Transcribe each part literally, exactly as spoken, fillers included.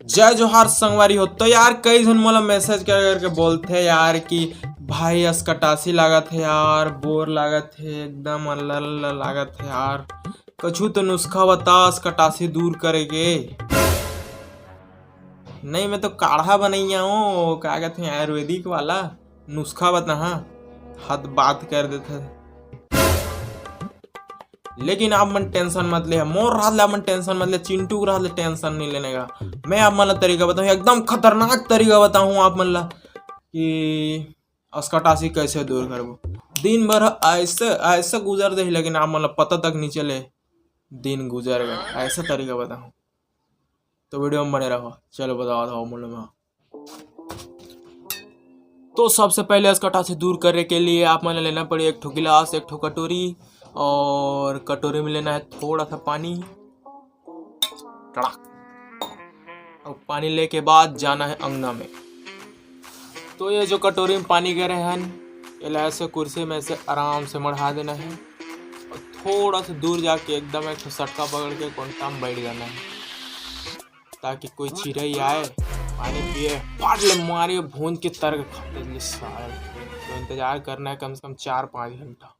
जय जोहार संगवारी हो। तो यार, कई झन मोला मैसेज कर करके बोलथे यार कि भाई, अस्कटासी लागत हे यार, बोर लागत हे, एकदम अलल लागत हे यार, कछु तो नुस्खा बता अस्कटासी दूर करे के। नहीं, मैं तो काढ़ा बनैया हूँ, का कहते हैं, आयुर्वेदिक वाला नुस्खा बता। हाँ, हद बात कर देथे। लेकिन आप मन टेंशन मत ले, मोर राहत ले आप मन टेंशन मत ले, चिंटू के राहत ले टेंशन नहीं लेने का। मैं आप मन ला तरीका बताऊँ, एकदम खतरनाक तरीका बताऊँ आप मन ला कि अस्कटासी कैसे दूर करबो। दिन भर ऐसे ऐसे गुजर दे, लेकिन आप मन ला पता तक नहीं चले दिन गुजर गए। ऐसा तरीका बताऊँ, तो वीडियो में बने रहो। चलो बताओ था मोला मैं। तो सबसे पहले अस्कटासी दूर करने के लिए आप मन ला लेना पड़ी एक ठो गिलास, एक ठो कटोरी, और कटोरी में लेना है थोड़ा सा पानी। टड़ाक। और पानी लेके बाद जाना है अंगना में। तो ये जो कटोरी में पानी गे रहे हन, एला ऐसे कुर्सी में से आराम से मढ़ा देना है और थोड़ा सा दूर जाके एकदम एक ठो सटका पकड़ के कोंटा में बैठ जाना है, ताकि कोई चिरई आए, पानी पिए, फाट ले मारिए, भूंज के तर के खा ले साले। तो इंतजार करना है कम से कम चार पाँच घंटा।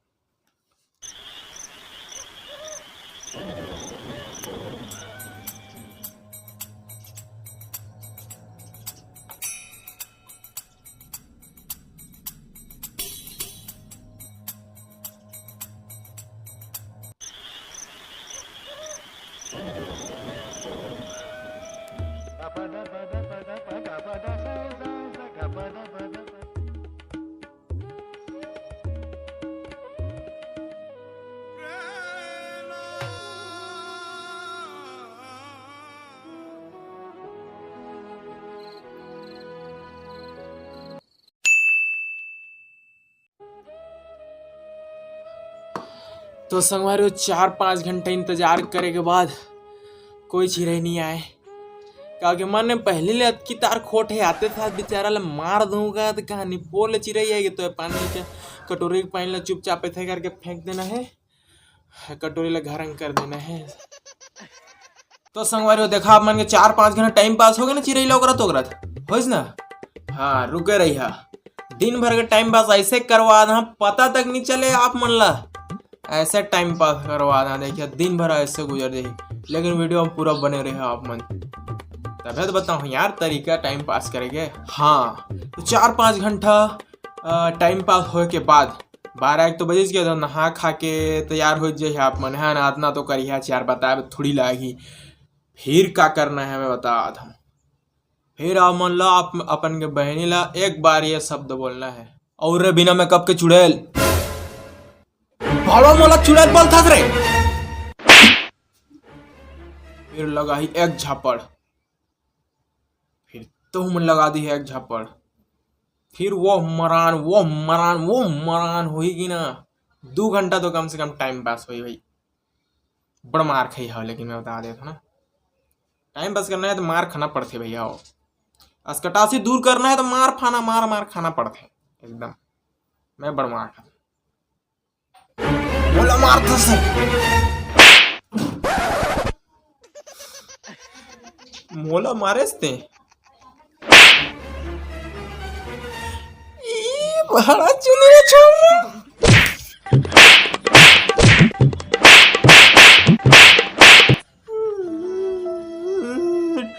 तो संगवारी हो, चार पाँच घंटा इंतजार करे के बाद कोई चिरई नहीं आए। काके मन में पहले ले अतकी तार खोट हे, आते साथ बेचारा ला मार दूंगा, तो कहानी पोर ले चिरई आएगी, तो ये पानी के कटोरी के पानी ला चुपचाप ऐसे करके फेंक देना है, कटोरी ला घरंग कर देना है। तो संगवारी हो, देखा आप मन के चार पाँच घंटा टाइम पास हो गया ना, चिरई ला ओकरत ओकरत, होइस ना? हाँ, रुके रही हा। दिन भर के टाइम पास ऐसे करवा दा, पता तक नहीं चले आप मन ला। ऐसे टाइम पास करवा दा, देखिए दिन भर ऐसे गुजर जाही, लेकिन वीडियो में पूरा बने रहे आप मन। तभे तो बताऊँ यार तरीका टाइम पास करे के। हाँ, तो चार पाँच घंटा टाइम पास होए के बाद बारह एक तो बजिस गया, तो नहा खा के तैयार हो जाइए आप मन, है ना? इतना तो करिए यार, बताए थोड़ी लागी। फिर का करना है मैं बता दूँ। फिर आप मन ला आप अपन के बहनी ला एक बार ये शब्द बोलना है, और रे बिना मेकअप के चुड़ैल, भाड़ो मोला चुड़ैल बोलथस रे। फिर लगाही एक झापड़, फिर तो मन लगा दी है एक झापड़, फिर वो मरान, वो मरान, वो मरान होई कि ना, दू घंटा तो कम से कम टाइम पास होई भाई। बड़ मार खाई हो, लेकिन मैं बता देता ना, टाइम पास करना है तो मार खाना पड़थे भैया हो। अस्कटासी दूर करना है तो मार फाना, मार मार खाना पड़थे एकदम। मैं बड़ मार खाता। मोला मारथस। मोला मारेस ते। ई बड़ा चुनिया छौरा।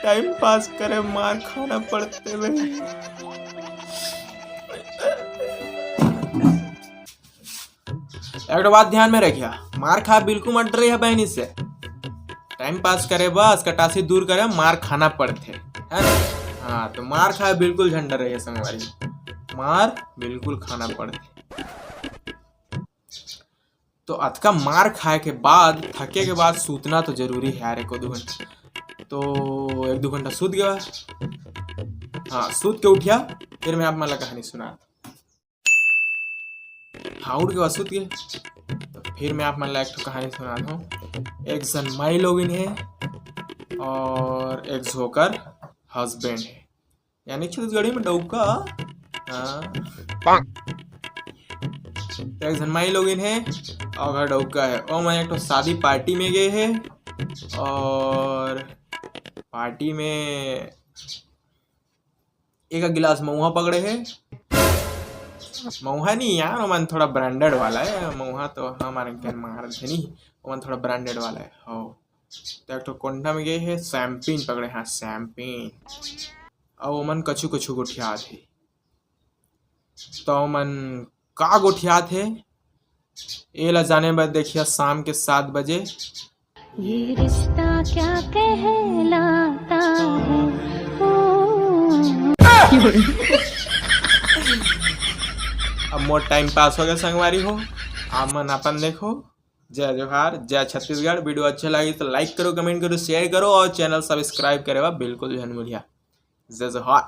टाइम पास करे मार खाना पड़थे भाई। एक ठो बात ध्यान में रखिया, मार खाए बिल्कुल मत डरिया बहनी से। टाइम पास करे बस, अस्कटासी दूर करे, मार खाना पड़थे, है ना? हाँ, तो मार खाए बिल्कुल झन डरिया संगवारी, मार बिल्कुल खाना पड़थे। तो अतका मार खाए के बाद, थके के बाद सूतना तो जरूरी है यार, एक दो घंटा। तो एक दो घंटा सूत गया। हाँ, सूत के उठिया, फिर मैं आप मन ला कहानी सुना। हाँ, उठ के बाद सूत गए। तो फिर मैं आप मन ला एक ठो कहानी सुनात हूँ। एक झन माई लोगिन है और एक झोकर हस्बैंड है, यानी छत्तीसगढ़ी में डौका। हाँ। तो एक झन माई लोगिन है और घर डौका है, और मैं एक ठो शादी पार्टी में गए है और पार्टी में एक गिलास मऊहा पकड़े हे। मऊहा नहीं यार, ओमन थोड़ा ब्रांडेड वाला है। मऊहा तो हमारे के मार थे नहीं, ओमन थोड़ा ब्रांडेड वाला है। हो, तो एक ठो कोंठा में गए हे, शैम्पेन पकड़े। हाँ, शैम्पेन। अउ ओमन कछु कछु गोठियात हे। तो ओमन का गोठियात हे, एला जाने बर देखिया शाम के सात बजे। ये रिश्ता क्या कहलाता है। ओ। अब मोर टाइम पास हो गया संगवारी हो, आप मन अपन देखो। जय जोहार, जय छत्तीसगढ़। वीडियो अच्छा लगी तो लाइक करो, कमेंट करो, शेयर करो और चैनल सब्सक्राइब करे बर बिल्कुल झन भूलिया। जय जोहार।